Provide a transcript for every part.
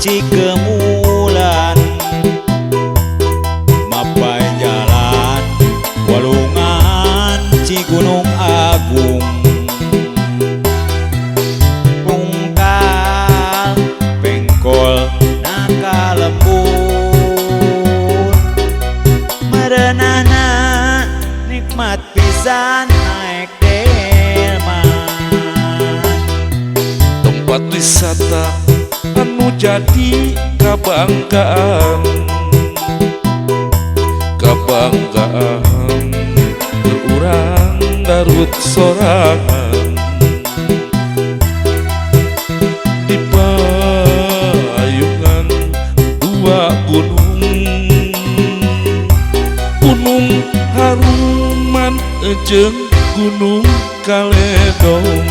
Cikemulan, Mapai jalan Walungan Cigunung Agung, Pungkal Pengkol Naka Lembur, merenahna nikmat pisan naek delman. Tempat wisata anu jadi kabanggaan, kabanggaan urang Garut sorangan. Di payungan dua gunung, Gunung Haruman jeung Gunung Kaledong.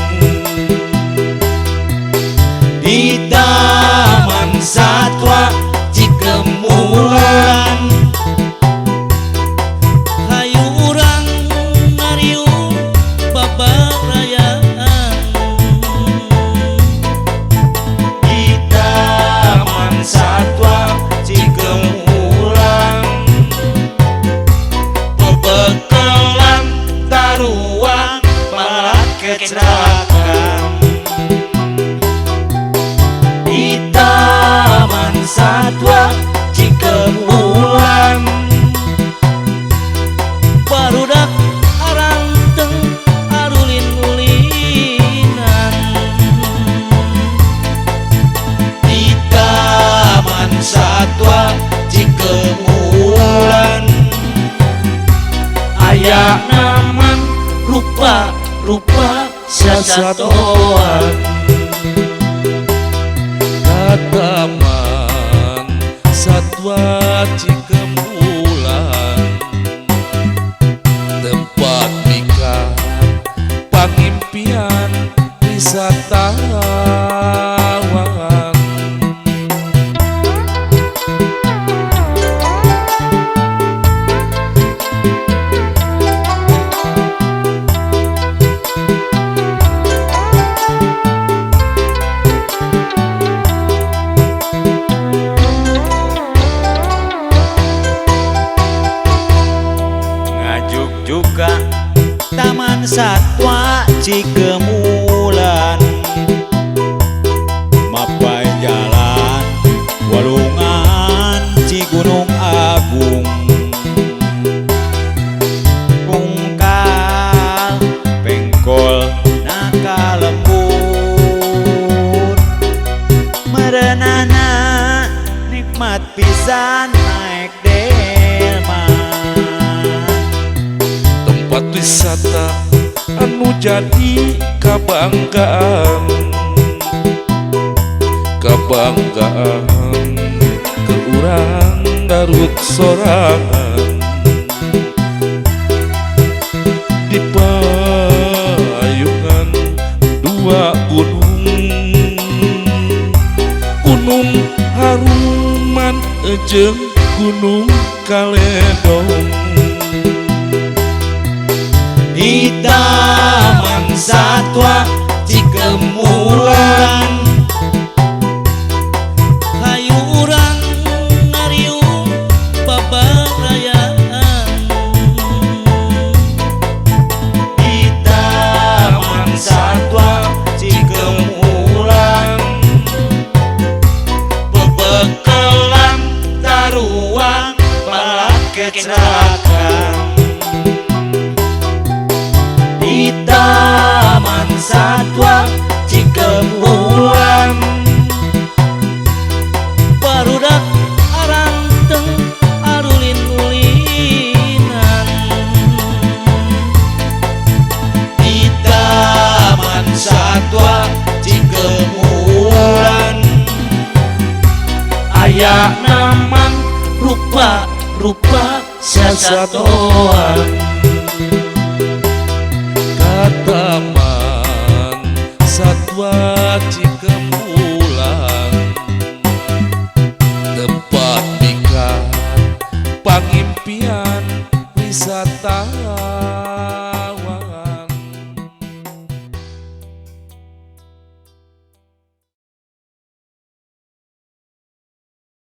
Di Taman Satwa Cikemulan, hayu urang ngariung babarayaan. Di Taman Satwa Cikemulan, bebekalan taruang malah kecelakaan. Di Taman Satwa Cikemulan, barudak aranteng arulin-ulinan. Di Taman Satwa Cikemulan, aya naman rupa-rupa sasatoan. Ka Taman Satwa Cikemulan, tempat mikat pangimpian wisatawan. Ngajuk juga Taman Satwa Cikemulan, Mapai jalan Walungan Cigunung Agung, Pungkal Pengkol Naka Lembur, merenahna nikmat pisan naek delman. Tempat wisata anu jadi kabanggaan, kabanggaan ke urang Garut sorangan. Di payungan dua gunung, Gunung Haruman jeung Gunung Kaledong. Di Taman Satwa Cikemulan, hayu urang ngariung babarayaan. Di Taman Satwa Cikemulan, bebekalan taruang malah kecelakaan. Di Taman Satwa Cikemulan, barudak aranteng arulin-ulinan. Di Taman Satwa Cikemulan, aya naman rupa-rupa sasatoan. Ka Taman Satwa